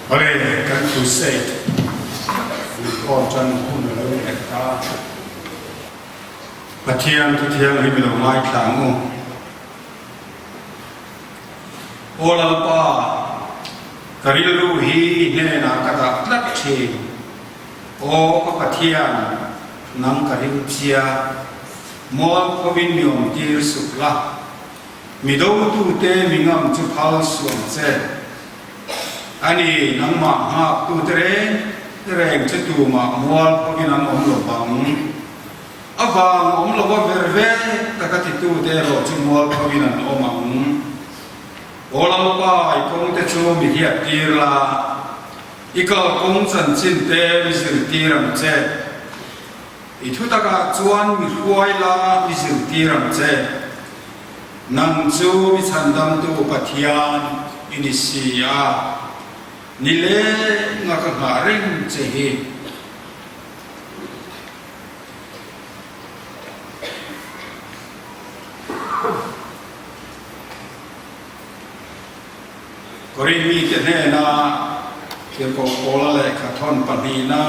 Awle, kan crusade inkhawm tan hun a lo ni leh ta. Pathian thu thianghlim i lo ngaithla ang u. Aw Lalpa, ka rilru hi i hnenah ka dah tlat thin. Aw ka Pathian, nang ka ring chia, mual khawin mi awmtir suk la. Mi dotute mi ngam chu phal suh ang che. A ni, nangmah nghaktute reng reng chu tumah mual khawin an awm lo vang. A vang awm lova ver ve taka titute erawh chu mual khawin an awm ang. Aw Lalpa, i kawngte chu mi hriattir la, i kalkawng chanchin te mi zirtir ang che. I thu takah chuan mi hruai la, mi zirtir ang che. Nang chu mi chhandamtu Pathian i ni si a, nilenga ka nghah reng che hi. Korin mite hnena Tirhkoh Paula lehkha thawn pahnihna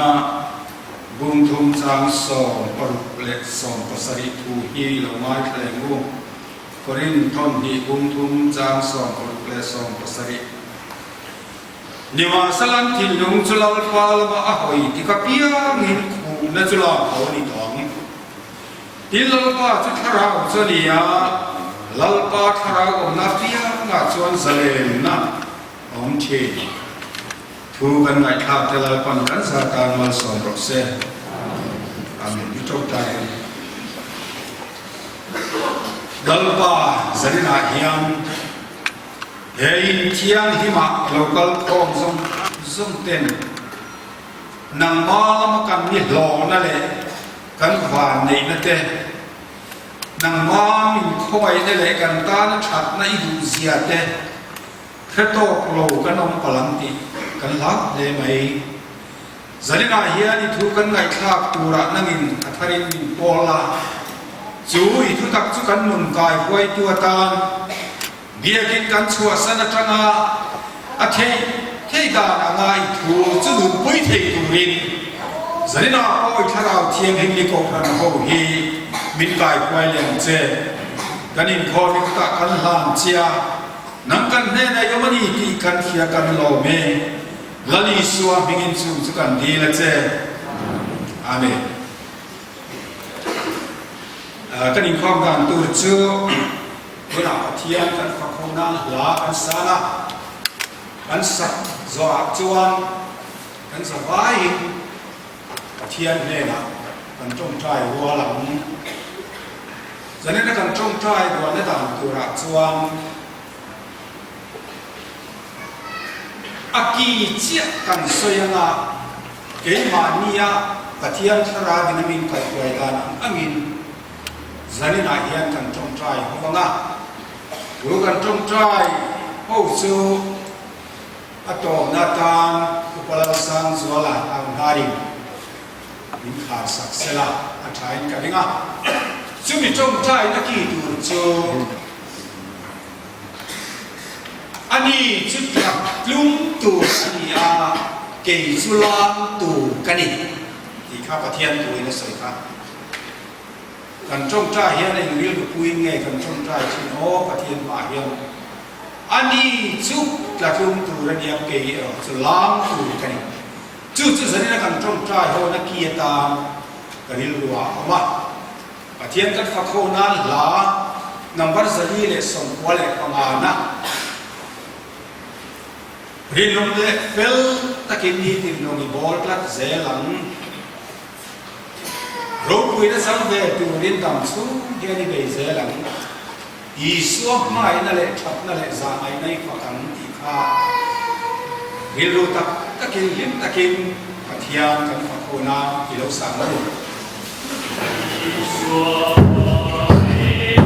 bung thum chang 60 leh 70 thu hi lo ngaithla leh ngu. Korin thawn hnih bung thum chang 60 leh 70. Nimahsela an thinlung chu Lalpa lama a hawi tik apiangin khuhna chu lak ho a ni tawh ang. Tin, Lalpa chu thlarau chu a ni a, Lalpa thlarau awmna apiangah chuan zalenna a awm thin. Thu kan ngaihthlak te Lalpan kan zar tan malsawm rawh se. Amen. I tawngtai ang. Lalpa zaninah hian. He in thianghlimah lo kal khawm zawng zawng ten nangma lama kan ni hlawhna leh kan vanneihna te, nangma min khawngaihna leh kan tana thatna i duh zia te hre tawk lo kan awm palh ang tih kan hlau hle mai. Zaninah hian i thu kan ngaihthlak turah nangin a tharin min pawl a, chu i thutak chu kan nun kai huaitu atan Biakin kan chhuahsan atanga a theih theih dan anga i thu chu nunpui thei turin zaninah pawh i Thlarau Thianghlim ni Kohhran ho hi min kaihruai leh ang che. Kan inkhawm i kutah kan hlan che a, nang kan hnenah i awm a ni tih kan hria kan lawm e. Lal Isua hmingin chung chu kan dil a che. Amen. Kan inkhawm dan tur chu Tunah Pathian kan fak ho nan hla kan san a, kan sak zawhah chuan kan za vaiin Pathian hnenah kan tawngtai rual ang. Zanina kan tawngtai rualna dan turah chuan a ki chiah kan sawi anga keimahnia Pathian thlarauin a min kaihhruai dan ang angin Zaninah hian kan tawngtai ho vang a, chu kan tawngtai ho chu a tawpna atan Upa Lalsangzuala Hauhnarin min khar sak sela a thain ka ring a, chumi tawngtaina ki tur chu a ni chu tlak tlum tur a ni a, kei chu lam tur ka ni tih kha Pathian tuin a sawi kha. Kan tawngtai hian eng rilru puiin nge kan tawngtai thin aw Pathian hmaah hian a ni chu tlatlum tur a nia kei erawh chu lam tur ka ni. Chu chu zanina kan tawngtai ho na ki atan ka rilru ah a awm a. Pathian kan fak ho nan hla number 495 na rinawm leh fel takin nitin rawn i bawl tlat zel ang. Ropuina chang ve turin dam chhung hian i bei zel ang. Isua hmaina leh thatna leh zahngaihna i fak ang tih kha rilru tak takin hlim takin Pathian kan fak ho nan i lo sang lo. Isua hmaina leh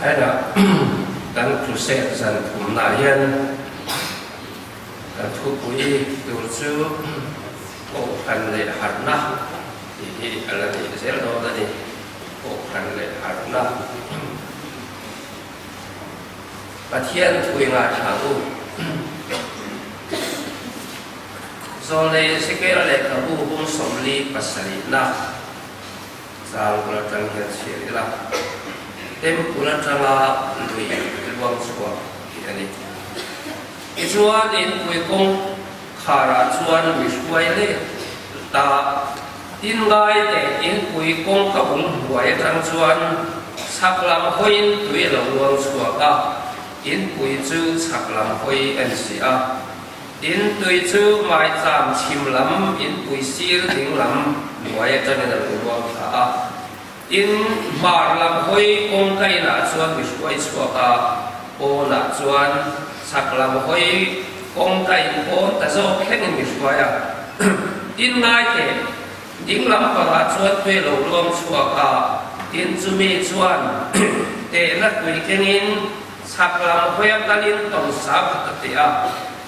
Heta kan crusade zan thumnah hian kan thupui tur chu Kohhran leh Harhna tih hi a la nih zel dawn a ni. Kohhran leh Harhna. Pathian thui ngaithla u. Zawlnei Ezekiel lehkhabu bung 47na chang bul atang hian chhiar ila, Temple atanga lui luang chhuak tih a ni. Tichuan inpui kawng kharah chuan mi hruai leh ta. Tin ngai teh inpui kawngka bul hnuai atang chuan chhak lam hawiin tui a lo luang chhuak a, inpui chu chhak lam hawi a ni si a. Tin, tui chu maicham chhim lam inpui sir ding lam hnuai atangin a lo luang thla a. Tin, hmar lam hawi kawngka inah chuan mi hruai chhuak a, pawnah chuan chhak lam hawi kawngka in pawn ta zawk thlengin mi hruai a. Tin, ngai teh, ding lam pangah chuan tui a lo luang chhuak a, tin, chumi chuan tehna tui kengin, Chhak lam hawia kalin tawngsa khat a ti a,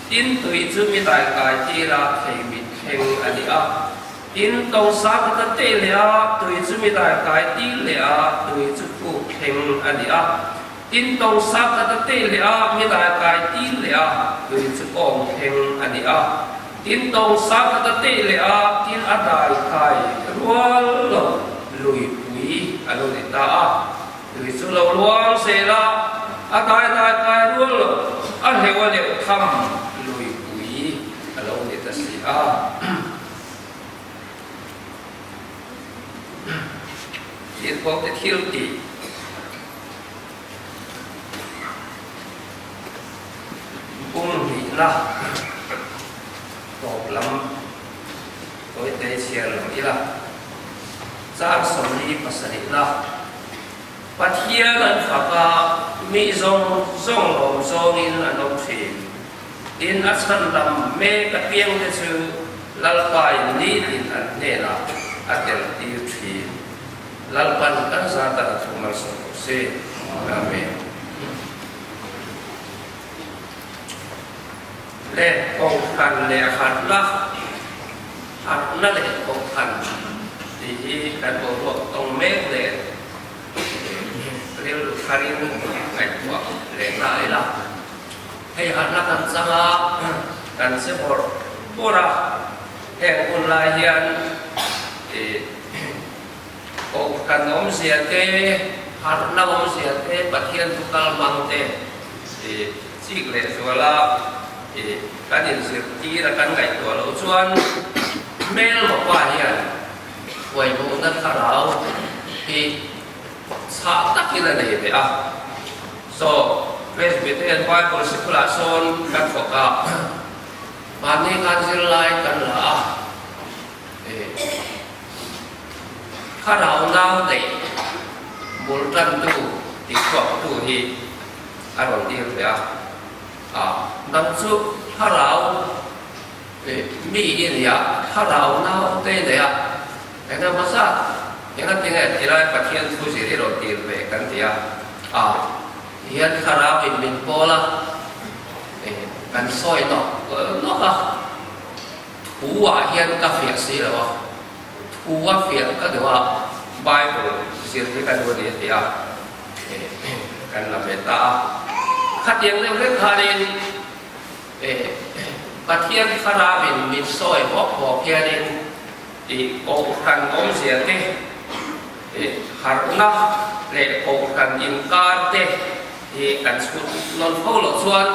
tin tui chu mi dai kai tir a thei mit thleng a ni a. Tin tawngsa khat a teh leh a, tui chu mi dai kai tir leh a, tui chu kuk thleng a ni a. Tin tawngsa khat a teh leh a, mi dai kai tir leh a, tui chu kawng thleng a ni a. Tin tawngsa khat a teh leh a, tin a dai kai rual lo luipui a lo ni ta a. Tui chu lo luang zel a, a dai dai kai rual lo, a hleuh a leuh tham luipui a lo ni ta si a. Thil te thil tih. Pum hnihna tawp lam tawite chhiar lo ila. Chang 47na, Pathian an fak a, mi zawng zawng lawm zawngin an awm thin. Tin, a chhan lam mek apiangte chu Lalpain nitin an hnenah a tel tir thin. Lalpan kan zat a thu malsawm rawh se. Amen. Le Kohhran leh Harhna, Harhna leh Kohhran tih hi kan boruak tawng mek leh rilru tharin ngaihtuah leh ta ila. Hei harhna kan chang a, kan che bawrh bawrh a, heng hun lai hian Kohhran awmzia te, harhna awmzia te, Pathian thu kal hmang te chik leh zuala kan inzirtir a kan ngaihtuah loh chuan hmelmapa hian huaihmuhna thlarau hi chhah takin a nei ve a. So, Presbyterian Bible Sikulah sawn kan thawk a, mahni khan zirlai kan la a. Thlarau nau neih bul tantu tihchhuaktu hi a rawn dir ve a, a nang chu thlarau mi i ni a, thlarau nau te i nei a, eng emaw zat enga tinge tilai Pathian thu zir i rawn dir ve kan ti a, a hian thlarau in min pawl a, kan sawi nawk nawk a. Thu ah hian ka fiah si lo a, thu a fiah ka duh a, Bible zir hi ka duh a ni a ti a, kan la ve ta a. Khatiang deuh hlek khanin Pathian thlarauin min sawi bawk bawk hianin i Kohhran awmzia te, harhna leh Kohhran inkar te hi kan chhut nawn fo loh chuan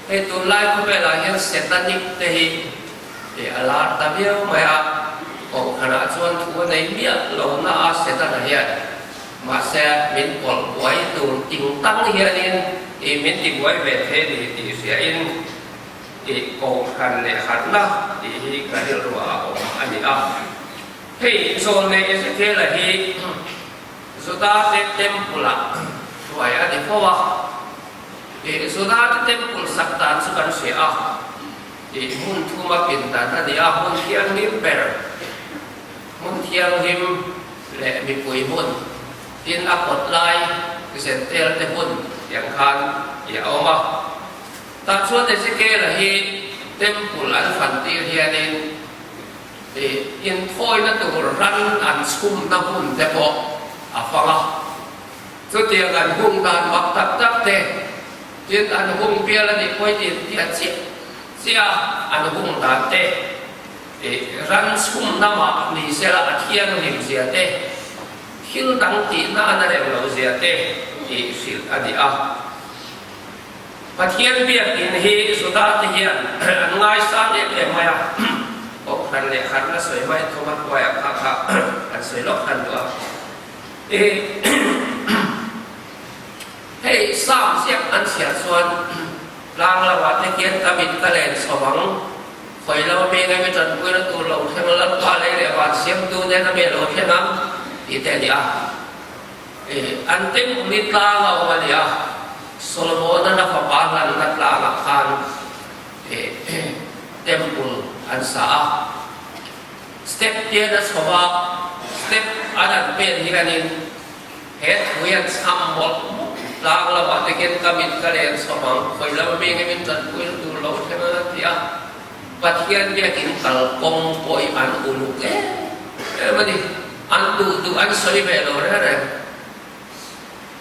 Hei tunlai khawvelah hian Satanic te hi a lar ta viau mai a, kohhranah chuan thu a nei miah lo na a Setana hian mahse min pawlh buai tur ting tang hianin i min ti buai ve thei a ni tih hriain i kohhran leh harhna tih hi ka rilruah a awm a ni a. Hei Zawlnei Ezekiel-a hi Juda te Temple-ah hruai a ni fo a. Ih Juda te temple sak dan chu kan hria a, ih hmun thuma pin dan a ni a, hmun thianghlim ber, hmun thianghlim leh mipui hmun, tin a kawt lai Jentail te hun tiang khan i a awm a. Tah chuan Ezekiel-a hi Temple an fan tir hianin i inthawina tur ran an chhumna hmun te pawh a fang a. Chutiang an hung dan mak tak tak te, tin an hung bial a nih pawhin intiat chiah chiah a an hung dan te, ran chhumna mah ni sela a thianghlim zia te, thil dang tihna a na reng lo zia te tih hrilh a ni a. Pathian biakinn hi Juda te hian an ngaisang em em mai a, Kohhran leh harhna sawi mai Thomas Huai-a kha kha an sawi lawk hran duh a. Hei Psalm ziak an chhiar chuan tlang lamah te khian ka mit ka len chho ang, khawi lama mi nge mi tanpuina tur lo thleng Lalpa lei leh van siamtu nen a mi a lo thleng ang tih te a ni a. An temple hi tlang a awm a ni a, Solomon-a na fapa hlanna tlangah khan temple an sa a. Step hian a chho a, step an an pen hianin he thu hian chham mawlh mawlh tlang lamah te khian ka mit ka len chho ang, khawi lama mi nge min tanpui na tur lo thleng ang a ti a, Pathian biakin kalkawng pawh hi an uluk em em a ni, an duh duh an sawi ve lo reng reng.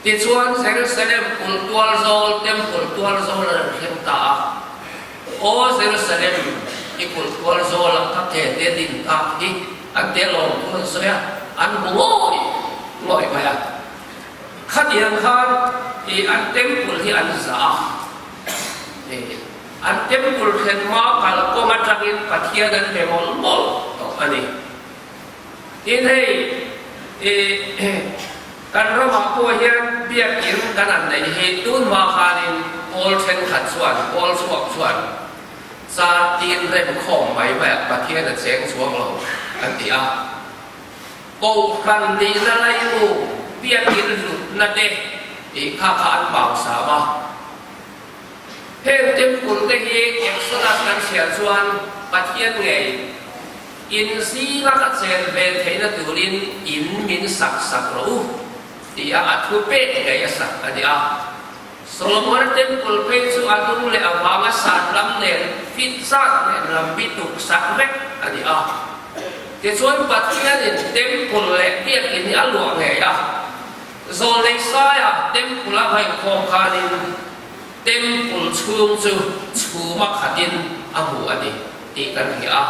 Tichuan Jerusalem kulh tual zawl, temple tual zawl an thleng ta a. Aw Jerusalem, i kulh tual zawl ang kha ke te din tak hi an te lawm thu an sawi a, an hmu ngawih ngawih mai a. Khatiang khan i an temple hi an zah a. An temple thlen hma kalkawng atangin Pathian an be mawlh mawlh tawh a ni. Tin hei i kan ramah pawh hian biakinn kan an neih hi tun hma khanin pawl thenkhat chuan, pawl chhuak chuan char tin rem khawm mai maiah Pathian a cheng chuang lo an ti a. Kohhran nihna laimu biakinn hlutna te tih kha kha an pau sam a. Heng temple te hi Exodus kan chhiar chuan Pathian ngei In zinga ka chen ve theihna turin in min sak sak rawh u, tia a thu pek ngei a sak a ni a. Solomon Temple phei chu a dung leh a vanga san lam nen fit zat nen lam bi tuk sak vek a ni a. Tichuan Pathianin Temple leh biakinn hi a luah ngei a. Zawlnei saia Temple a ngaihkhawm khanin Temple chhung chu chhuma khatin a hmu a ni tih kan hria a.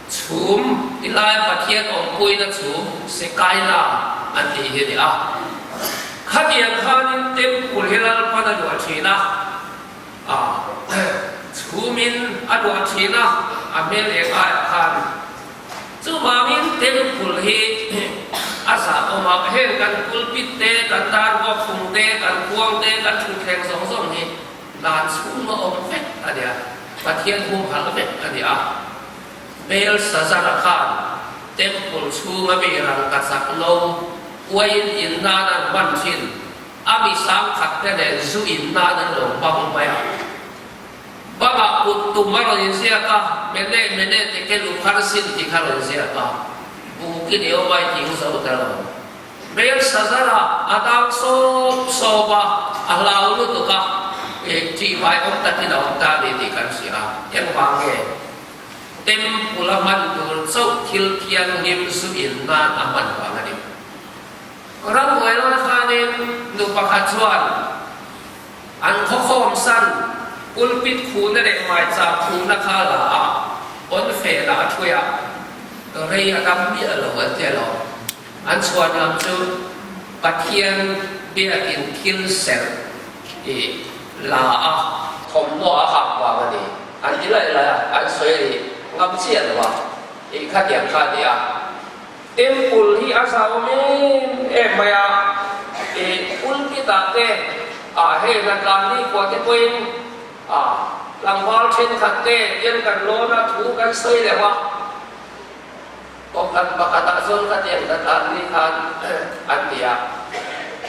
Chhum ti laia Pathian awmpuina chhum Sekaina an tih hi a ni a. Khatiang khanin Temple hi Lalpan a luah thin a, a chhumin a luah thin a, a hmel eng aiah khan. Chuvangin temple hi a zah awm a, heng kan pulpit te, kan darbuak fung te, kan khuang te, kan thutthleng zawng zawng hi dan chhunga awm vek a nia, Pathian humhalh vek a ni a. Belshazzar-a khan temple chhunga mi rangkachak no uaiin in nan an hman thin, a mi sangkhat te nen zu in nan an lo hmang mai a. Bangah kut tum a rawn inziak a, Mene, Mene ti ke lu khar sin ti kha rawn ziak a, Bu ki ni awm ai ti u zo ta lo. Belshazzar-a a dang sawp sawp a, a hlau lutuk a, eh, ṭih vai awm takin a awm ta a ni tih kan hria a, engvang nge Temple a hman tur chauh thil thianghlim zu in nan a hman vang a ni. Rambuai lai khanin nu pakhat chuan, An khawkhawm san, pulpit khuhna leh maicham khuhna kha a la a, on fehna a thui a, rei a dam miah lo an ti alawm. An chhuan lam chu Pathian biakin thil serh i la a, thawmhnaw a hak vang a ni. An ti laih laih a, an sawi a ni ngam chiah lo a, i khatiang kha a ni a. Temple hi a zau em em mai a, i pulpit ah te ah hei Hnatlan ni khua te pawhin ah tlangval thenkhat te hian kan lawn a thu kan sawi leh a, kohhran pakhat ah chuan khatiang Hnatlan ni khan an ti a,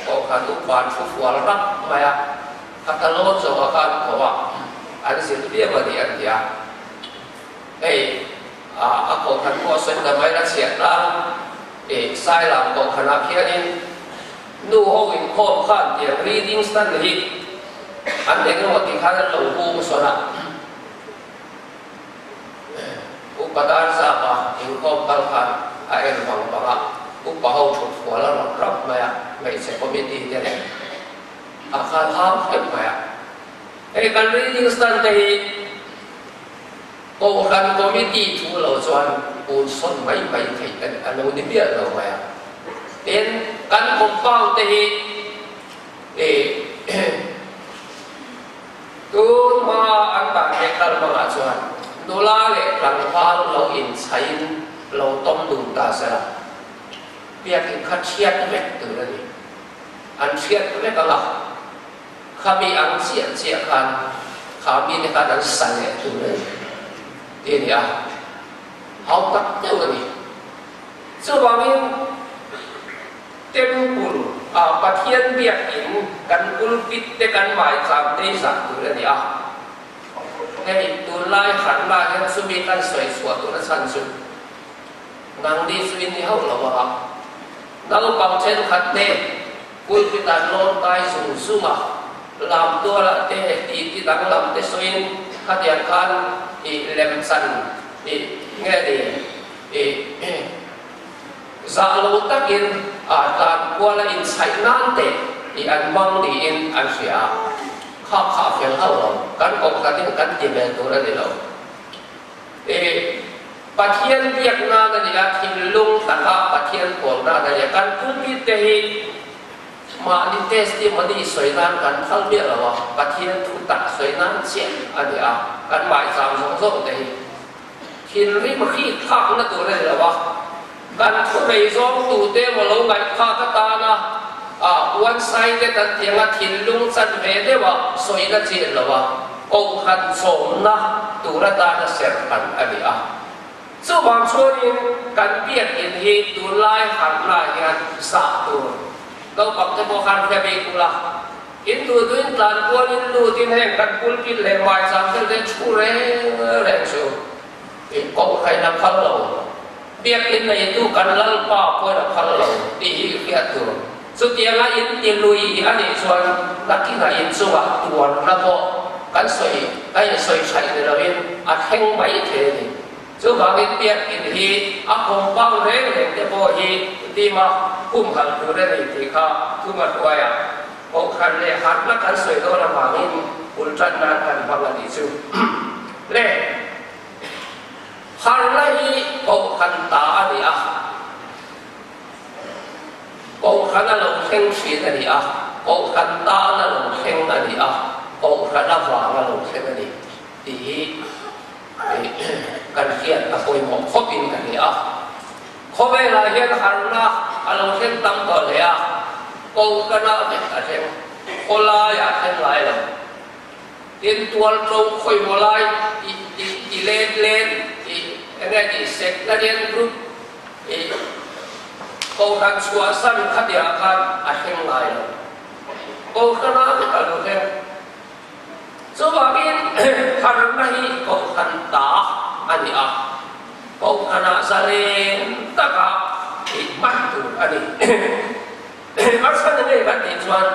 kohhran upa thu fual rap mai a, khata lawn zawh ah khan ko a an zir viau a ni an ti a, hei. A kohhran pawh a sawi ta mai la chhiah tlang i Sailam kohhranah khianin Nu ho inkhawm khan tiang reading stand hi an eng emaw tih khan an lo hung sawn a. Upa Darzapa inkhawm kal khan a en vang vang a, upa ho thut hual a rawn rap mai a, hmeichhe committee te nen a khal hau hlep mai a. Hei kan reading stand te hi Kohhran committee thu lo chuan un sawn mai mai theih a lo ni miah lo mai a. Tin, kan compound te hi tun hma an dan leh kal hmangah chuan nula leh tlangval lo inchhaiin lo tawm dun ta se la, biakin kha thiat vek tur a ni. An thiat vek ang a. Khami ang chiah chiah khan kha mite khan an sa leh tur a ni tih a ni a, hau tak deuh a ni. Chuvangin Temple ah Pathian biakin kan pulpit te kan maicham te hi zah tur a ni a. Hei tunlai harhna hian chumi kan sawi chhuah tur a chhan chu nangni chu in ni hauh lo a, naupang thenkhat te, Pulpit an lawn kai zung zung a, lam tualah te tih ti danglam te sawiin khatiang khan ih lemchan ih nge ni ih zah lo takin ah tlan kuala inchhaih nan te ih an hmang niin an hria a, kha kha a fel hauh lo, kan kohhranin kan ti ve tur a ni lo. Ih Pathian biak nan a ni a, thinlung taka Pathian pawl nan a ni a. Kan pulpit te hi mahni testimony sawi nan kan phal miah lo a, Pathian thu tak sawi nan chiah a ni a, kan maicham zawng zawng te hi thinrim hrik thlakna tur a ni lo a, kan thu nei zawng tute emaw lo ngaihthlak atana one sided an tih anga thinlung chan ve deuha sawina chi a ni lo a. Kohhran chawmna tur atana serhran a ni a. Chuvang chuanin kan biakin hi tunlai harhna hian zah tur naupang te pawh khan hria bik ula, in duh duhin tlan kualin lutin heng kan pulpit leh maicham vel te thu reng reng chu in kohhrain a phal lo. Biakin neitu kan Lalpa pawhin a phal lo tih hi hriat tur. Chutianga in ti lui a nih chuan nakinah in chungah tuarna pawh kan sawi a insawi thaih ni loin a thleng mai thei a ni. Chuvangin biakin hi a compound reng reng te pawh hi tima humhalh tur a ni tih kha thuma hruaia kohhran leh harhna kan sawi dawn avangin bul tan nan kan hmang a nih chu le. Harhna hi kohhran ta a ni a. Kohhran a lo thleng thin a ni a, kohhran tan a lo thleng a ni a, kohhran avang a lo thleng a ni tih hi kan hriat a pawimawh khawpin ka hria a. Khawvelah hian harhna a lo thleng tam tawh hle a, kohhranah vek a thleng, khawlaiah a thleng ngai lo. Tin, tual ṭo khawimaw lai i let let i eng nge tih sectarian group I Kohhran chhuahsan khatiah khan a thleng ngai lo. Kohhrana vek a lo thleng. Chuvangin harhna hi Kohhran ta a ni a, Kohhranah zalen taka i hman tur a ni. A chhan ngei kan tih chuan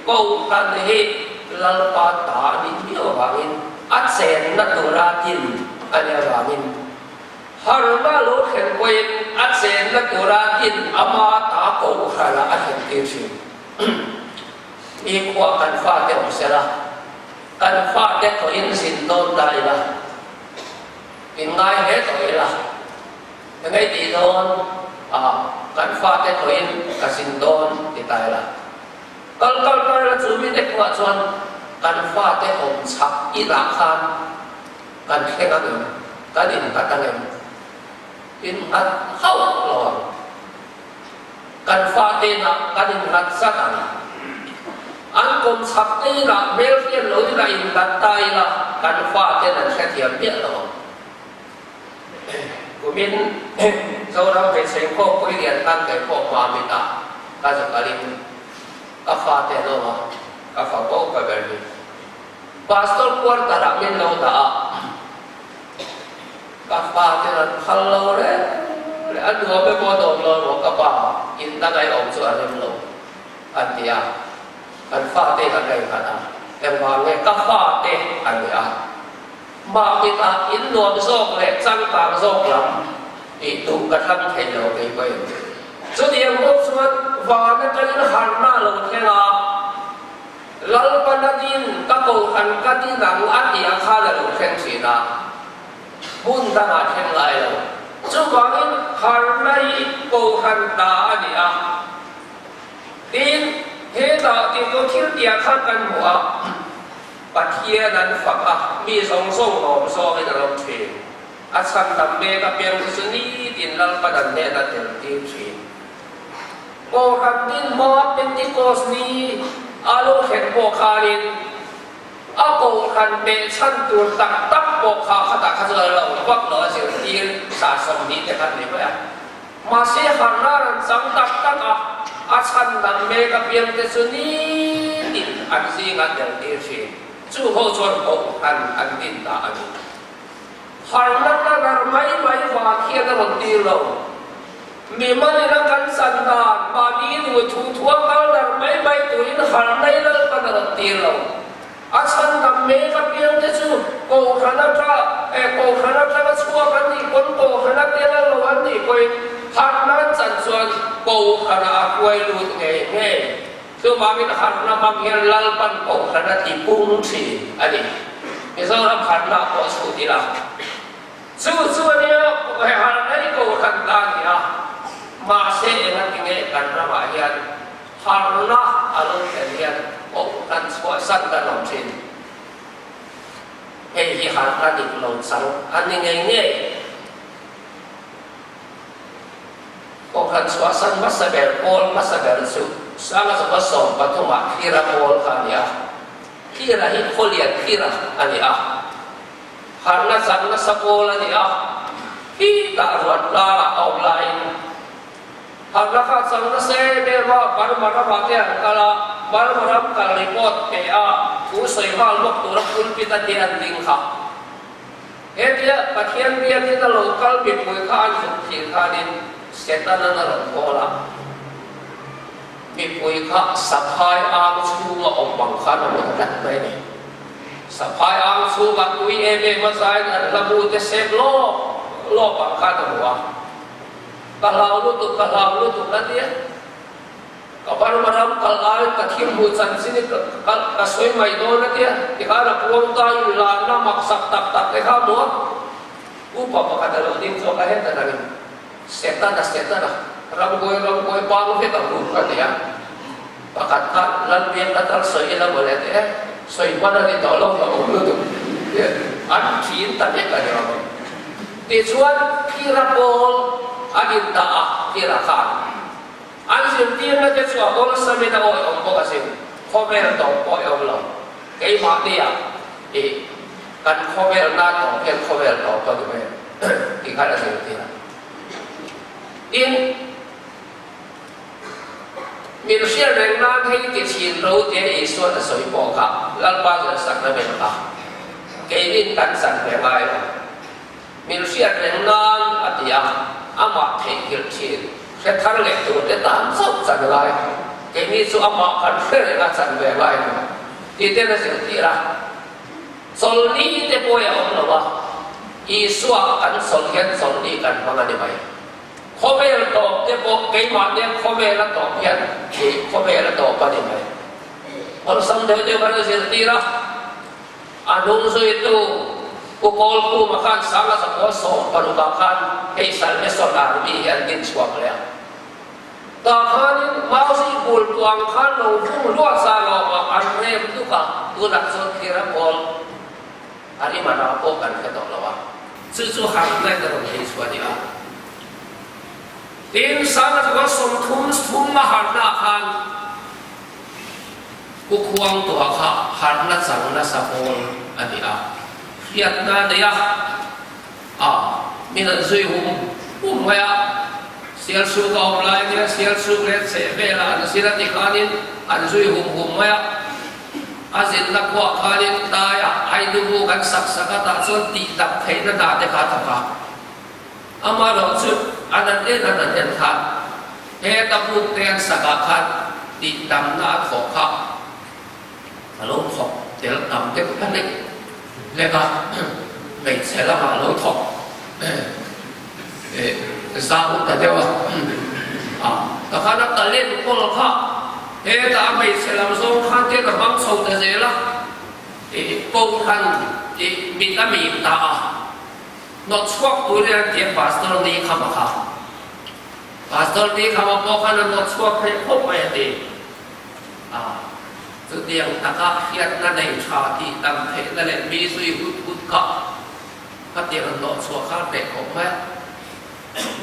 Kohhran hi Lalpa ta a nih miau avangin a chenna tura din a nih avangin Harhna lo thlen pawhin a chenna tura in ama ta kohhranah a thlen tir thin. Nikhua kan fate awm sela, kan fate tawhin zin dawn ta ila, in ngai hle tawh ila, engei tih dawn a kan fate tawhin ka zin dawn ti ta ila, kal kal ta ila chu mite khuah chuan kan fate awm chak inah khan Kan thleng ang em? Kan innghat ang em? Innghat hauh lo ang. Kan fate inah kan innghat zat ang. An kawm chhak te inah hmelhriat lo inah innghat ta ila kan faten an hrethiam miah lo ang. Kumin Zoram hmeichhe inkhawmpui lian khan kei pawh hma mitah ka zakalin ka fate an awm a, ka fa bo ka ber hi. Pastor quarter ah min lo dah a, ka fa ten an phal lo reng reng, a nuam emaw a nuam lo emaw ka pa in dang ai awm chu a rem lo. An ti a, kan fate kan la innghat a, engvang nge ka fate an ni a, mahni-ah in nuam zawk leh changkang zawk lam tih duh ka thlang thei lo kei pawhin. Chutiang bawk chuan van atangin harhna a lo thleng a, Lalpana din ka kohhran ka din ang a tih ang khan a lo thleng thin a, hmun dangah thleng ngai lo. Chuvangin harhna hi kohhran ta a ni a. Tin, hetah tihtur thil tiah khan kan hmu a, Pathian an fak a, mi zawng zawng lawm zawngin a lo thin. A chhan dam mek apiang te chu nitin Lalpan an hnenah tel tir thin. Kohhran din hma Pentecost ni a lo thlen pawh khanin a kohhran pehchhan tur tak tak pawh kha khatah kha chuan a lo vak lo a zirtir sa 20 te khan ni mai a. Mahse harna rawn chang tak tak a, a chhan dang mek apiang te chu nitin an zingah tel tir thin. Chu ho chuan kohhran an din ta a ni. Harna ka dar mai mai vang hian a rawn tir lo. Mimal ina kan chan dan, mahni duh thu thua kal dar mai mai turin harna i Lalpan a rawn tir lo. A chhan dam mek apiang te chu Kohhran ata eh Kohhran atanga chhuak an nih pawn Kohhran a tel a lo an nih pawhin harhna an chan chuan Kohhranah a hruai lut ngei ngei. Chuvangin harhna hmang hian Lalpan Kohhran a ti pung thin a ni. Mizoram harhna pawh chhut ila. Chu chu a nia he harhna hi Kohhran ta a ni a, mahse engatinge kan ramah hian Harhna a lo thlen hian kohhran chhuahsan kan awm thin. Hei hi harhna dik lo chang a ni ngei ngei. Kohhran chhuahsan hmasa ber pawl hmasa ber chu Sanga Zava 13 ah Thira pawl kha a ni a. Thira hi khawlian Thira a ni a. Harhna chang nasa pawl a ni a. Khitah ruat tlangah a awm laiin Harhna kha chang nasa em em a, Burma ramah te an kal a, Burma ram kal report pe a, thu sawi nghal bawk tura pulpit a te an ding kha. Hetia Pathian biakin a lo kal mipui kha an zuk thih khanin Setanan a rawn call a, mipui kha saphai ang chhunga awm ang khan a rawn tlat mai a ni. Saphai ang chhungah tui em em a zain an hlabu te sep lawp lawp ang khan a hmu a. Ka hlau lutuk, ka hlau lutuk a tia. Ka Burma ram kal aiin ka thil hmuh chanchin hi ka ka sawi mai dawn a tia. Tikhan a puang ta in lanna maksak tak tak te kha a hmu a. Upa pakhat a lo ding chhuak a, heta dangin Setana, Setana, ramhuai, ramhuai bang vek ang u ka ti a. Pakhat kha Lalbiak ka tal sawi ila mawle a ti e, sawi hman a ni tawh lo hlauh awm lutuk. An thin ta vek a ni awm e. Tichuan, Phira pawl an indah a, Phira khan an zirtirna te chu a awlsamin a awihawm bawk asin, khawvel tawp pawh i awm lo. Keimahnia i kan khawvel nan tawp hian khawvel tawp a ni mai tih khan a zirtir a. Tin, min hriat reng nan hei ti thin ro tia Isua'n a sawi pawh kha Lalpa zirhsakna ber kha keinin kan chan ve ngai lo. Min hriat reng nan a ti a, amah theihnghilh thin hre thar leh tur te tan chauh chan ngai. Keini chu amah kan hre reng a chan ve ngai lo tih ten a zirtir a. Chawlhni te pawh a awm lo a, Isua kan chawlh hian chawlhni kan hmang a ni mai. Khawvel tawp te pawh keimah nen khawvel a tawp hian ih khawvel a tawp a ni mai. Awlsam deuh deuh kan zirtir a, a hnung zuitu Pu Kawlkhuma khan Sanga Zapua 16 ah khan hei Salvation Army hi an din chhuak leh a. Tah khanin Mausi bul tuang khan lo vung hluah sa lawm a, an rem tuk a, tunah chuan thir a pawl a rim a rah pawh kan hre tawh lo a. Chu chu harhna in a rawn thei chhuah a ni a. Tin, Sanga Zapua 30 thum a harhna ah khan Pu Khuangtuah kha harhna chang nasa pawl a ni a, hriatna a nei a, a min an zui hum hum mai a, Sialsuk a awm lai nia Sialsuk leh chheh velah an zir a ti khanin an zui hum hum mai a, a zinna khuah khanin tlaiah Ainubu kan sak sak a tah chuan tih dam theihna hna te kha a thawk a. Amaherawhchu an an en an an en khan heta buk te an sak ah khan. tihdamna a thawh kha a lo thawk tel tam deuh ta hlek hlek a, hmeichhe lamah a lo thawk zau ta deuh a. Takhan a talent kawl kha hetah a hmeichhe lam zawng khan te ka hmang chho ta zel a, Kohhran mit a mim ta a, hnawt chhuak turin an ti a Pastor ni khama kha. Pastor ni khama pawh khan a hnawt chhuak theih khawp mai a ti. A, chutiang taka hriatna nei tha tih tam theihna leh mi zui hut hut kha khatiang an hnawh chhuah kha a hneh khawp mai a.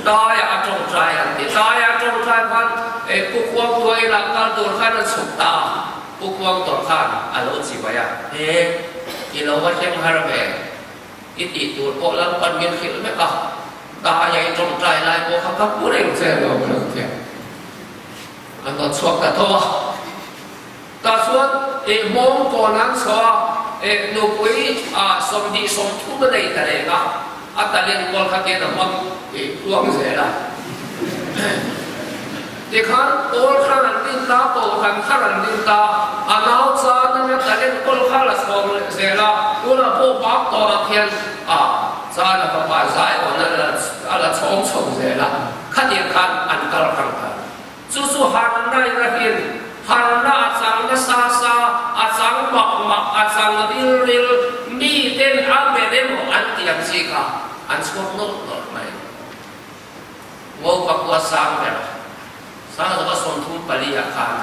Daiah a tawngtai an ti. Daiah a tawngtai khan Pu Khuangtua inah kal tur khan a chhuk ta a, Pu Khuangtua khan a lo chi mai a, He, i lo va thleng har ve, i tih tur pawh Lalpan min hrilh vek a, daiah i tawngtai lai pawh kha ka hmu reng che lo ka lo ti a. A nawt chhuak ta tho a. Tah chuan hmawng kawn an chhuah a, nupui 20 30 a nei ta reng a, a talent kawl kha tian a hmang tluang zel a. Tikhan kawl khan an din ta, kohhran khan an din ta, a nau chan anga talent kawl kha la chhawm leh zel a, tunah pawh bak tawrah khian a chan a fapa zai awn a la chhawm chho zel a, khatiang khan an kal hrang ta. Chu chu harna in a hin, harna a chang nasa sa, a chang mak mak, a chang ril ril, mi ten a ber emaw an ti ang chi kha an chhuak nawlh nawlh mai. Ngopa khua sang ber, Sangzova 34 ah khan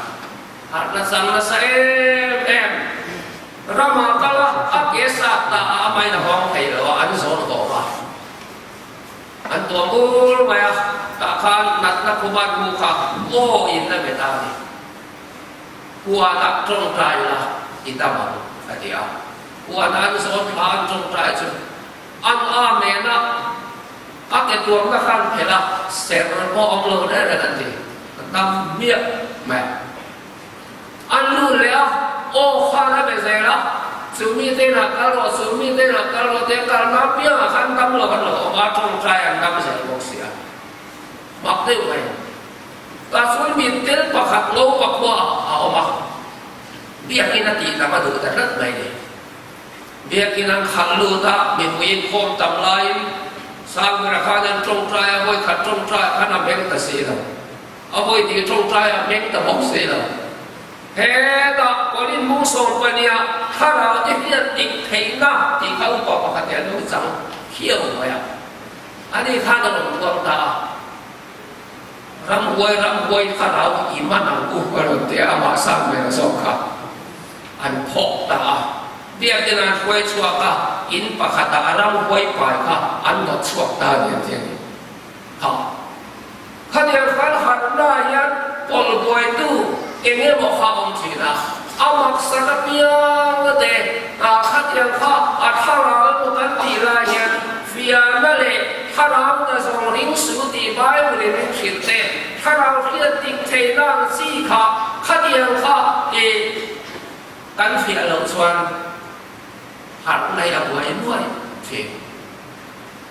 harna chang nasa em em, ramah kal a, a ke sat ta a, a main a hawng thei lo a, an zawn tawp a. An tuam ur mai a, tah khan natna khuban mu kha aw in a bet a ni. Huanah tawngtai la i dam ang a ti a. Huanah an zawn thla an tawngtai chu an amen a, a ke tuamna kha an phelh a, ser pawh awm lo reng reng an ti. A dam hmiah mai. An lut leh a, aw khan a be zel a, chu mite inah kal rawh, chu mite inah kal rawh tia kalna apiangah khan dam lo an lo awm a, tawngtai an dam zel bawk si a. Mak deuh mai. Tah chuan mittel pakhat lo pakhua a awm a, biakin a tih tam a duh ta tlat mai ni. Biakin an khalh lut a, mipui inkhawm tam laiin Sangbera khan an tawngtai a, vawikhat tawngtai khan a meng ta si lo. A vawi tih tawngtai a hmeng ta bawk si lo. Hetah Korin mung 12 ah thlarau te hian dik theihna tih kha upa pakhat hi a lo chang khiau mai a. Ani khan a rawn tuar ta a. Ramhuai ramhuai thlarau i man ang u a rawn ti a, amah sang ber zawk kha an phawk ta a. Biakin an hruai chhuak a, in pakhatah a ramhuai pai kha an nawt chhuak ta a ni an ti a ni. Ha. Khatiang khan harhna hian pawlh buaitu eng emaw kha awm thin a, a maksak apiang te khatiang kha a thlarau emaw kan tih lai hian fiahna leh thlarau na zawng ring suh tih Bible in min hrilh te, thlarau hriat dik theihna ang chi kha khatiang kha i kan fiah loh chuan harhna hi a buai nuai thin.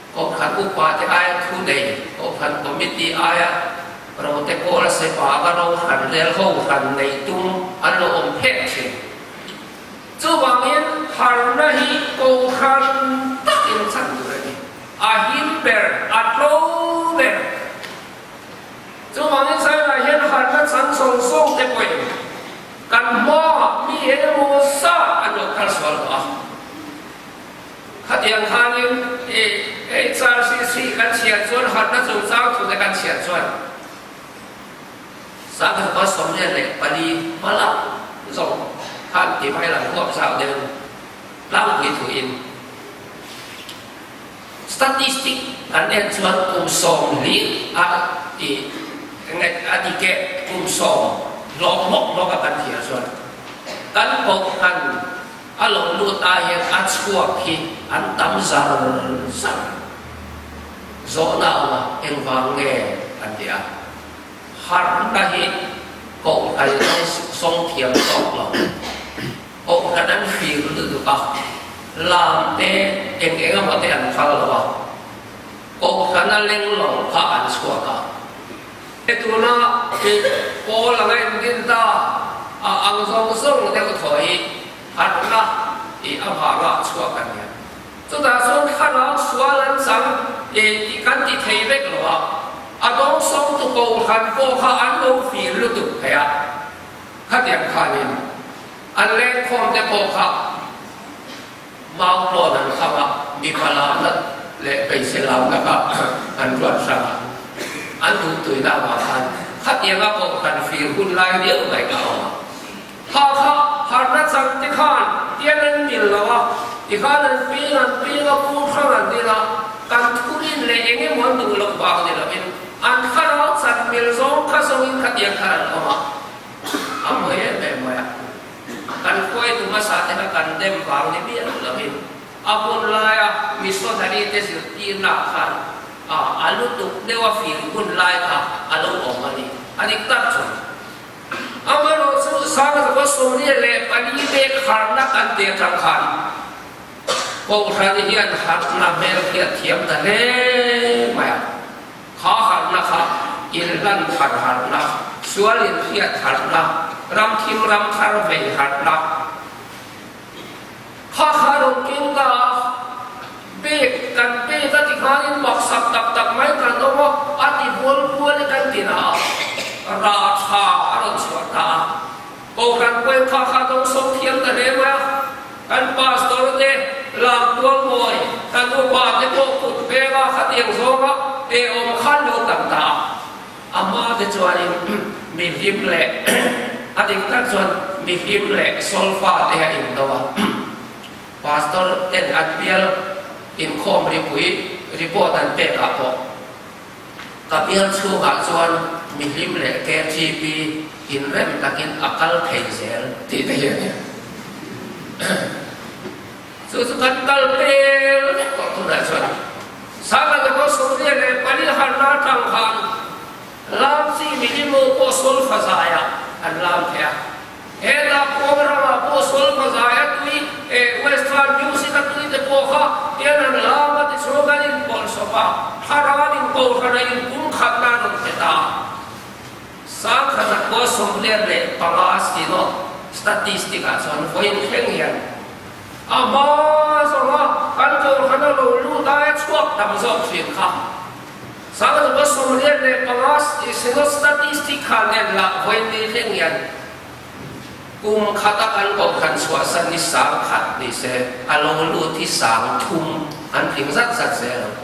Kohhran upate aia thu nei, Kohhran Committee aia rote kawl sepa ka ro hran rel ho hran nei tum an lo awm phek thin. Chuvangin harna hi Kohhran takin chan tur a ni. A him ber, a tlo ber. Chuvangin Zainah hian harna chan zawng zawng te pawhin kan hmaah mi engemaw zat an lo kal sual tawh a. Khatiang khanin i HRCC kan chhiar chuan harhna chungchang thute kan chhiar chuan Sangha 44 hma lam zawng khan ti mai lang huap zau deuh tlangpui thuin statistic kan en chuan kum 40 a i a dike kum sawm hlawk hlawk hlawk a kan thiar chuan kan kohhran A lo lut ah hian a chhuak hi an tam zar zar. Zawhna a awm a, engvang nge an ti a. Harhna hi kohhran an sawng thiam tawk lo. Kohhran an fir lutuk a, lam te eng eng emaw te an phal lo a. Kohhran a leng lo kha an chhuak a. Tuna i pawl anga indin ta a ang zawng zawng deuh thaw hi harhna i avanga chhuak a nia. Chutah chuan thlarau sual an chang e tih kan ti thei vek lo a, a dawngsawngtu kohhran pawh kha an lo fir lutuk thei a, khatiang khanin an lengkhawm te pawh kha mau lawn an kham a, mipa lamna leh hmeichhe lamna kha an ruat hrang a, an duhtuina avang khan khatianga kohhran fir hun lai viau mai kha a awm a. Kha kha harhna chang te khan tiang an mil lo a, tikhan an ping an ping a, pu hrang an din a, kan thurin leh eng emaw an duh loh vang ni lovin an thlarau chan mil zawng kha zawngin khatiang khan an awm a, a mawi em em mai a. Kan hruaitu hmasa te kha kan dem vang ni miah lovin a hun laia missionary te zirtirna khan a lutuk deuh a fir hun lai kha a lo awm a ni. A dik tak chuan. Amaherawh chu Sangzova 44 bek harhna kan tih atang khan Kohhran hian harhna hmel hi a thiam ta hle mai a. Kha harhna kha inhlan thar harhna, sual inhriat harhna, ramthim ramthar vei harhna, Kha kha rawn keng ta a, pek kan pek a ti khanin maksak tak tak mai kan awm a, a ti bual bual i kan ti na a, rah tha a rawn chhuah ta a. Kohhran pawhin kha kha dawng sawm thiam ta hle mai a, kan pastor te lam tual mawi, kan upa te pawh kut veng a khatiang zawnga e awm khan lo tam ta a. A hma te chuanin mi hlim leh a dik tak chuan mi hlim leh solfa te a indo a. Pastor ten an bial inkhawm ripui report an pek ah pawh ka bial chhungah chuan mi hlim leh KTP inrem takin a kal thei zel tih te hi a ni. Chu chu kan kal pel vek tawh tunah chuan Sangha te pawh 44 harna atang khan lam chi minimo pawh solfa zaiah an lam thei a. Hetah Kuang ramah pawh solfa zaia tui eh western music a tui te pawh kha tian an lam a tichuan kan inpawlhsawp a, thlarau in kohhran a inpumkhat nan rawn pe ta. Sangha zakua 45 synod statistic ah chuan vawiin thleng hian A hma zawnga kan kohhran a lo lut aia chhuak tam zawk thin kha. Sangha 45 synod statistic khan en lah vawiin thleng hian kum khata kan kohhran chhuahsan hi 10,000 ni se a lo lut hi 3000 an tling zat zat zel ang.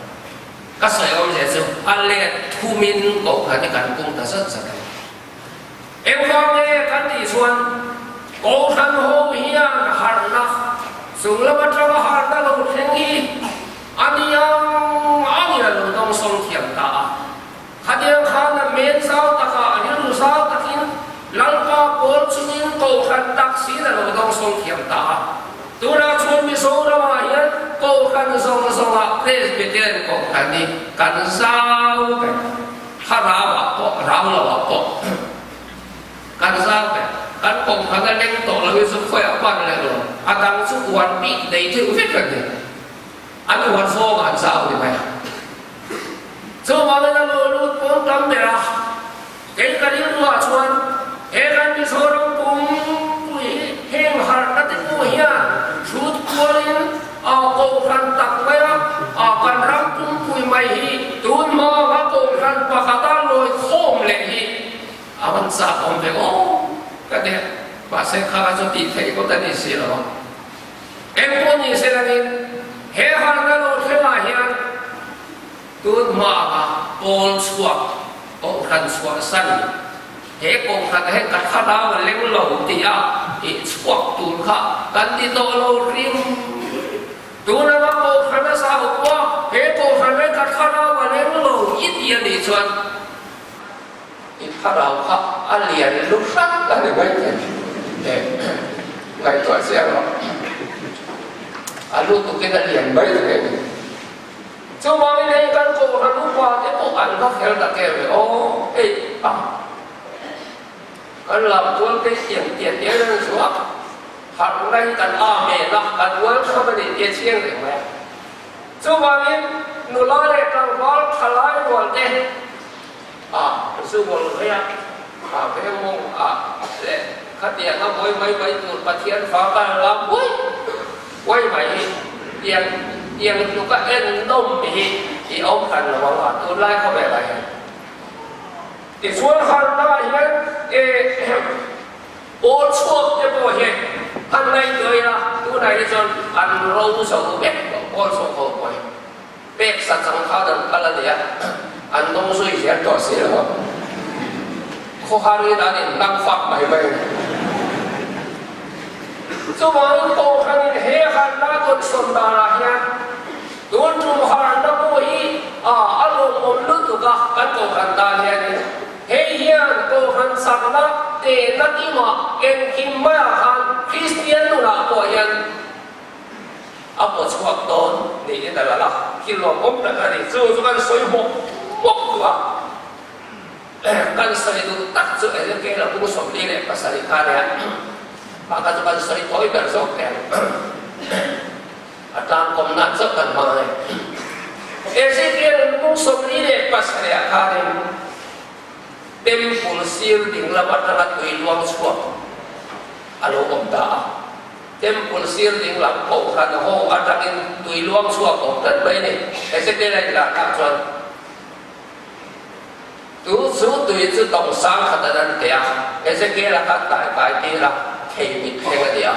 Ka sawi awmzia chu a let thumin kohhran hi kan pung ta zat zat ang. Engvang nge kan tih chuan Kohhran ho hian harhna chung lam atanga harhna lo thleng hi a ni ang angin a lo dawngsawng thiam ta a. Khatiang khan a men zau takah rilru zau takin Lalpa pawl chungin Kohhran taksiin a lo dawngsawng thiam ta a. Tunah chuan Mizoramah hian Kohhran zawng zawngah Presbyterian Kohhran hi kan zau ber. Kha rauah pawh, rau loah pawh kan zau ber. Kan kawngkhan a leng tawh lo hi chu khawiah pan leh lo. A dang chu uan bik nei deuh vek an ni. An uan zawngah an zau ni mai a. Chuvangin a lo lut pawn tam ber a. Kei ka rilruah chuan he kan Mizoram pumpui hi heng harhna te pawh hian hrut kualin a kohhran tak mai a, a kan ram pumpui mai hi tun hmanga kohhran pakhata lawi khawm leh hi a van chak awm ve aw ka ti a, mahse kha chu tih theih ngawt a ni si lo a. Engpawh ni se langin he harhna lo thlengah hian Tun hmaa pawl chhuak kohhran chhuahsan he kohhran he ka thlarau a leng lo tih a ih chhuak tur kha kan ti tawh lo hrim. Tun anga kohhran a zau pawh he kohhran he ka thlarau a leng lo i ti a nih chuan i thlarau kha a lian lu hrat a ni mai thei. Ngaihtuah chiang rawh. A lutukin a lian mai thei a ni. Chuvangin hei kan Kohhran upa te pawh an va fel ta kem ve aw, hei a kan lam tual te hian tiat tiat an zuah harh ngai kan amen a, kan welcome a ni tih a chiang reng mai a. Chuvangin nula leh tlangval thalai rual te a. Zu ngawl mai a, kha veng mawng ah leh khatiang a buai mai mai tur Pathian fa ka han lam buai buai mai hi tiang tiang tluk a en nawm hi i awm hran lo ang a tunlai khawvel ah hian. Tichuan harna ah hian eh pawl chhuak te pawh hi han ngaihtuah ila tunah hi chuan an ro zo vek tawh pawl chhuak ho pawh hi. Pek sa chang khan an kal a nia, an dawng zui zel tawh si lo a. Khawharin an inhnang fak mai mai a ni. Chuvangin Kohhranin he harna dawnsawn danah hian tun tum harna pawh hi a lawmawm lutuk a, kan Kohhran tan hianin hei hian Kohhran chakna tehna kimah engkim maiah khan Kristian nunah pawh hian A paw chhuak dawn niin a lang a, thil lawmawm tak a ni. Chu chu kan sawi hmawk hmawk duh a, kan sawi duh tak chu Ezekiel a bung 47 kha nia, mah kha chu kan sawi tawi ber zawk teh ang. A tlangkawm nan chauh kan hmang a ni. Ezekiel bung 47 ah khanin Temple sir ding lam atanga tui luang chhuak a lo awm ta a. Temple sir ding lam kohhran ho atangin tui luang chhuak awm tlat mai a ni. Ezekiel a inlarnak chuan tu chu tui chu tawng sang khat an an teh a, Ezekiel a khan tai kai tir a, thei mit thleng a ni a.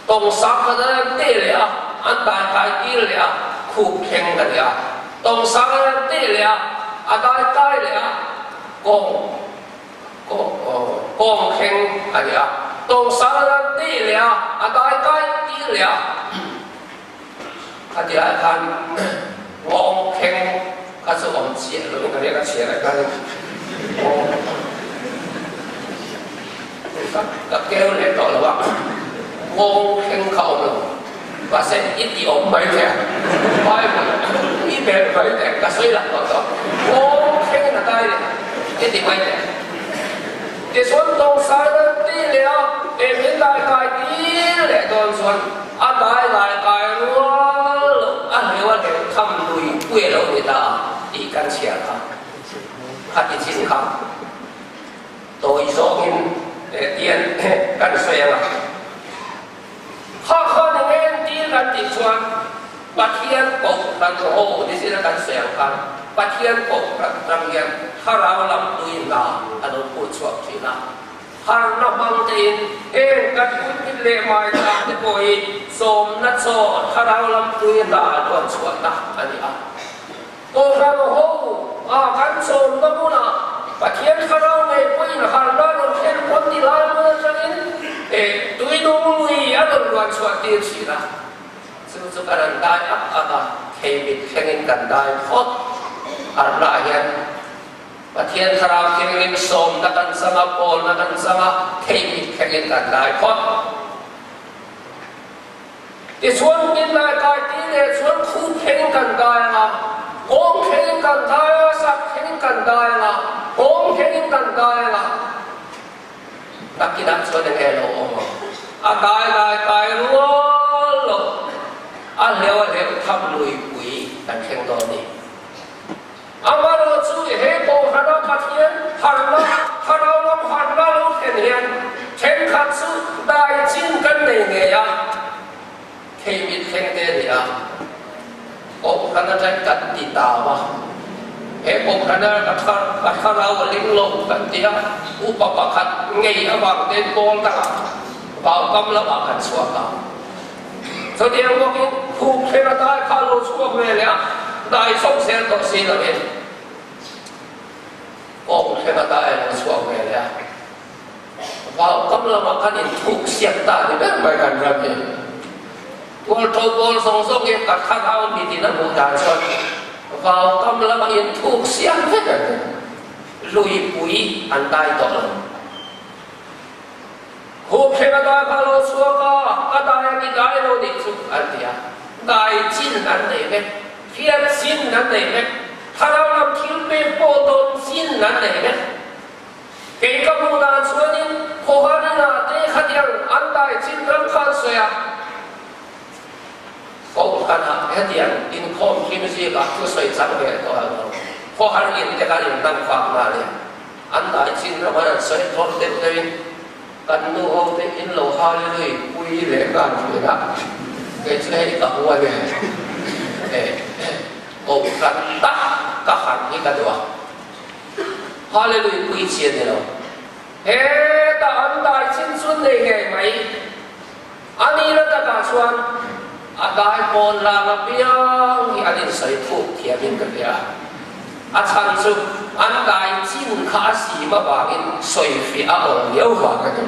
Tawng sang khat an an teh leh a, an tai kai tir leh a, khup thleng a ni a. Tawng sang an an teh leh a, a dai kai leh a, kawng Kawng thleng a ni a, tawngsang a lan tih leh a, a dai kai tih leh a, a ti lai khan kawng thleng kha chu awm chiah lovin ka riak a chhiar ah khan kawng ka keu leh tawh lo a, kawng thleng kha awm lo, mahse i ti awm mai thei a, Bible i belh mai teh ka sawi lang tawh tawh, kawng thleng a dai leh. I ti mai teh. Tichuan tawngsai nan ti leh a, he min dai kai tir leh dawn chuan a dai lai kai rual loh a hleu a hleu tham lui pui a lo ni ta a tih kan chhiar kha. Kha ti chin kha tawi zawngin tian kan sawi ang a. Kha kha ni nge tir kan tih chuan Pathian kohhran ho ni zira kan sawi ang khan Pathian kohhran tang hian thlarau lam tui hna a lo phur chhuak thin a. Harna hmang tein heng kan pulpit leh hmaitlang te pawh hi sawmna chaw thlarau lam tui hna a luan chhuahna a ni a. Kohhran ho a kan chawmna hmunah Pathian thlarau ngei pawhin harna rawn thlen pawn ti lai hmun atangin tui nung lui a rawn luan chhuah tir thin a. Chu chu kan han dai ak ak a, thei mit thlengin kan dai phawt. Harna ah hian Pathian thlarau thianghlim sawmna kan chang a, pawlna kan chang a, thei mit thlengin kan dai phawt. Tichuan Pinlai kai ti leh chuan khup thlengin kan dai ang a, kawng thlengin kan dai a, sak thlengin kan dai ang a, kawng thlengin kan dai ang a, nakinah chuan eng nge lo awm ang? A dai dai kai rual lo, a hleuh a hleuh tham luipui kan thleng dawn a ni. Amarawh chu he Kohhrana Pathian harhna, thlarau lam harhna lo thlen hian thenkhat chu dai chin kan nei ngei a, thei mit thleng te a ni a, Kohhran atang kan ti tau a, he Kohhrana ka thar, ka thlarau a ling lo kan ti a, upa pakhat ngei avang ten pawl dangah vaukam lamah kan chhuak a. Chutiang bawkin khup thleng a dai kha lo chhuak ve leh a, dai chauh zel tawh si lovin kawng thleng a dai a lo chhuak ve leh a. Vaukam lamah kan inthuk siak ta ni ber mai kan ram hi. Tualṭo pawl zawng zawng hi ka thlarau mitin a hmuh dan chuan vaukam lamah inthuk siak vek an ni. Luipui an dai tawh lo. Khup thleng a dai kha lo chhuak a, a dai a ti dai lo nih chu an ti a. Dai chin an nei vek, hriat chin an nei vek, thlarau lam thil pek pawh dawn chin an nei vek. Kei ka hmuh dan chuanin Khawharina te khatiang an dai chin ram khan sawi a, Kohhranah hetiang inkhawm hlim zikah thusawi chang ve tawh ang lo. Khawhar in te khan inhnam fak nghal e. An dai chin ram an han sawi tawp deuh deuhin kan nu ho te in lo Hallelui pui leh nghal thin a, kei chu hei ka hua nen kohhran tak ka harh hi ka duh a, Hallelui pui chi a ni lo. Hetah an dai chin chu nei ngei mai. A nihna takah chuan a dai pawn lang apiang hi an insawi thuk thiamin ka hria. A chhan chu an dai chin kha a sim avangin sawifiah a awm viau vang a ni.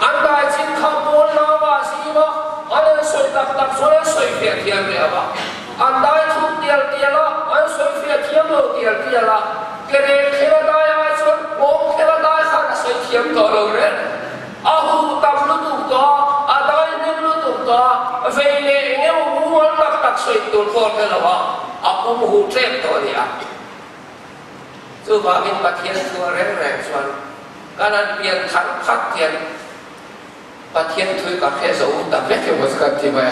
An dai chin kha pawn langah a sim a, an insawi tak tak chuan an sawifiah thiam leh a va. An dai thuk tial tial a, an sawifiah thiam lo tial tial a. Kereng thela dai ai chuan kawng thela dai khan a sawi thiam tawh lo reng. A huh tam lutuk tawh a, a dai hnem lutuk tawh a, vei leh eng emaw mumal tak tak sawi tur pawh hre lo a, a pum huh ṭep tawh a ni a. Chuvangin Pathian thu a reng reng chuan kan han pian thar phat hian Pathian thu hi ka hre zo ta vek emaw chu kan ti mai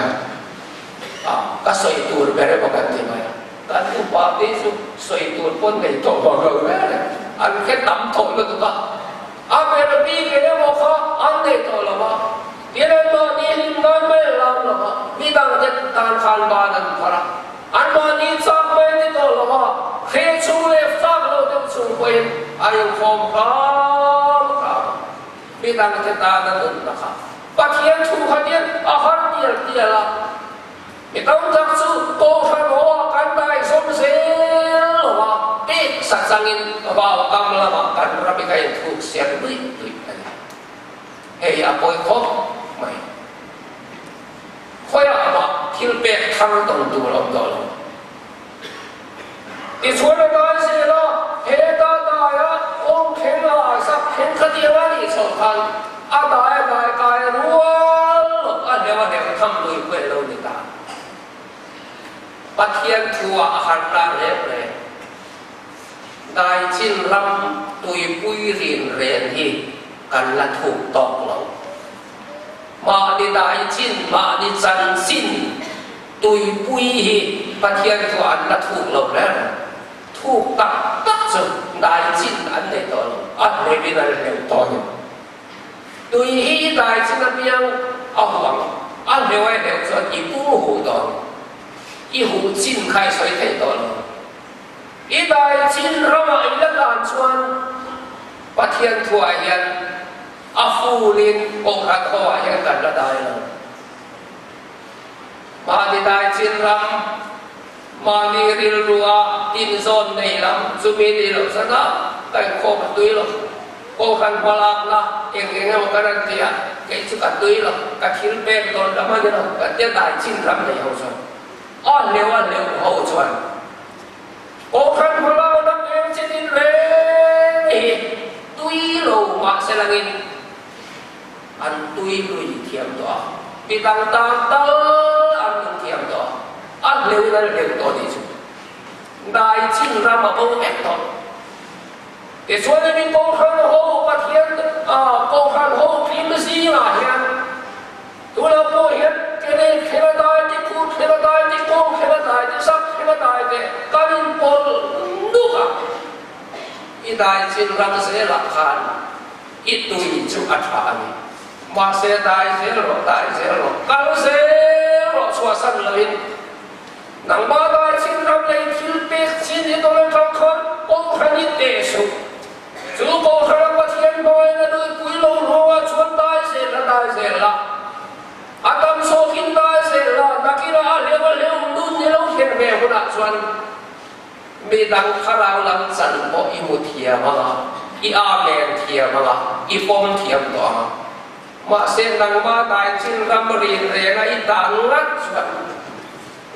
a, ka sawi tur ber emaw kan ti mai a. Kan upa te chu sawi tur pawn nei tawh vang lo reng reng, an hre tam tawh lutuk a. A ber bik eng emaw kha an nei tawh lo a, tin anmahni hlim nan mai an lam lo a, midangte tan khan ban an phar a, anmahni chak mai ni tawh lo a, hre chung leh fak lo deuh chung pawhin a inkhawm hram hram a, midangte tan a nunna kha Pathian thu khatin a har tial tial a. Mi tam tak chu Kohhran haw ah kan dai zawm zel lo a, pek sa changin vau kam lamah kan ram i ka inthuk ser luih luih a ni. Hei a pawi khawp mai. Khawiah mah thil pek thar dawng tur a awm tawh lo. Tichuan a dai zel a, heta daia kawng thleng a sak thleng khatiang a nih chhoh khan a dai a dai kai rual lo a hleuh a hleuh tham lui pawh lo ni ta. Pathian thu ah a harh ta reng reng. Dai chin ram tuipui rin ren hi kan la thuk tawk lo. Mahni dai chin, mahni chanchin Tuipui hi Pathian chu an la thuk lo reng reng. Thuk tak tak chu dai chin an nei tawh lo, a hleuhin an hleuh tawh a ni. Tui hi i dai chin apiang a huang, a hleuh a hleuh chuan i pum huh tawh a ni. I huh chin kha i sawi thei tawh lo. I dai chin ramah i la dan chuan Pathian thuah hian a fulin Kohhran hoah hian kan la dai lo. Mahni daichin ram, mahni rilrua inzawn nei lam chumi ni loh zana ka inkhawm a tui lo. Kohhran hmalakna eng eng emaw ka rawn ti a, kei chu ka tui lo, ka thil pek dawn lam a ni lo, ka tia daichin ram nei ho chuan a hleuh a hleuh ho chuan Kohhran hmalakna peng chitin reng hi tui lo mahse langin An tui lui thiam tawh a, mi dang tan tal an nung thiam tawh a, a hleuhin an hleuh tawh tih chu dai chin ram a bo vek tawh. Tichuan hemi Kohhran ho Pathian Kohhran ho tlim zingah hian tunah pawh hian Kene thlela dai te, Kut thlela dai te, Kawng thlela dai te, Zak thlela dai te kan inpawlh nuk a, i dai chin ram zelah khan I tui chu a tha a ni. Mahse dai zel rawh, dai zel rawh, kal zel rawh chhuahsan loin nangmah dai chin ram lei thil pek chin i dawn atang khan Kohhran i teh suh. Chu Kohhrana Pathian hmangin a nuipui lo ruangah chuan dai zel la, dai zel la. A tam zawkin dai zel la, nakinah a hleuh a hleuh nun ni lo thlen ve hunah chuan Mi dang thlarau lam chan pawh i hmu thiam ang a, i amen thiam ang a, i pawm thiam tawh ang a. Mahse nangmah daichin ram rin renga i dan ngat chuan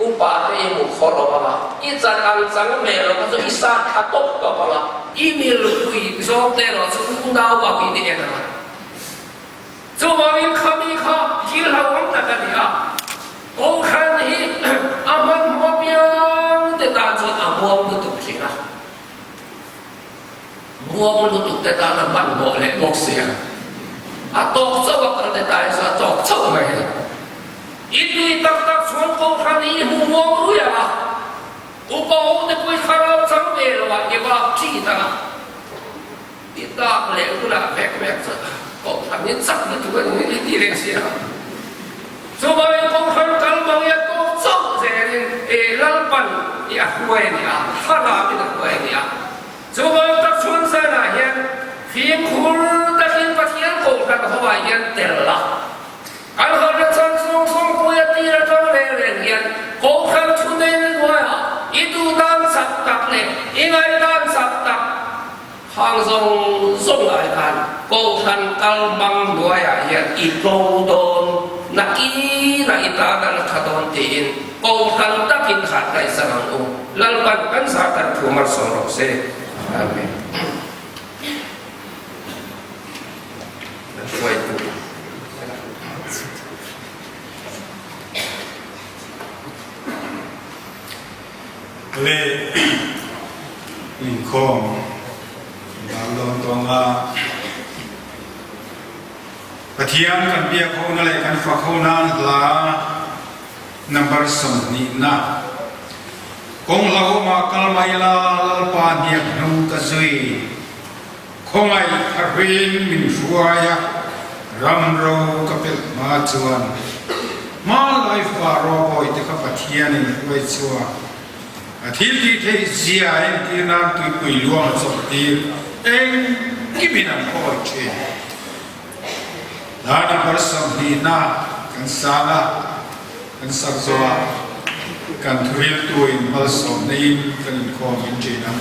upa te i hmu khawr awm ang a, i chan ang chang hmel lo kha chu i sat thla tawp tawp ang a. I milpui zawng te erawh chu unau ang in i en ang a. Chuvangin khami kha thil hlauhawm tak a ni a, Kohhran hi a hmanhmawh piang te tan chuan a muang lutuk thin a, muang lutuk te tan a hmanhmawh leh bawk si a, a tawk chauh a kal te tan hi chuan a tawk chauh mai a ni. I tui tak tak chuan Kohhran hi i hmu muang rui ang a. Upa ho te pawhin thlarau chang ve lo ah i vak thin a, i tlak leh hunah vek vek chu kohhran in chak lutuk a ni i ti leh si a. Chuvangin kohhran kal mang i a tawk chauh zelin e Lalpan i a hruai a ni a, thlarau in a hruai a ni a. Chuvang tak chhun zanah hian fimkhur takin Pathian kohhran ho ah hian tel la. Kan harhna chan zawng zawng pui a tir atang reng reng hian Kohhran thu nei na hnuaiah i duh dan chak tak leh i ngaih dan chak tak hang zawng zawng lai khan Kohhran kal hmang hnuaiah hian i tlo dawn nakinah i tan a la tha dawn tiin Kohhran takin harh ngaihzam ang u. Lalpan kan zah tak thu malsawm rawh se. Amen. Le inkhawm dan dawn tawng a Pathian kan biak hona leh kan fak ho nan hla number 20 na kawng hlauhawmah kal mai la Lalpa hniak hnu ka zui. Khawngaih a hruiin min hruai a, ram ro ka pelh hma chuan hmanlai Faro bawihte kha Pathianin a hruai chhuak. A thil tih theih zia a entir nan tuipui luang a chawlh tir engkimin an khawi thin. Hla number 20 na kan sang a, kan sak zawhah kan thuriltuin malsawmna in kan inkhawm in thin ang.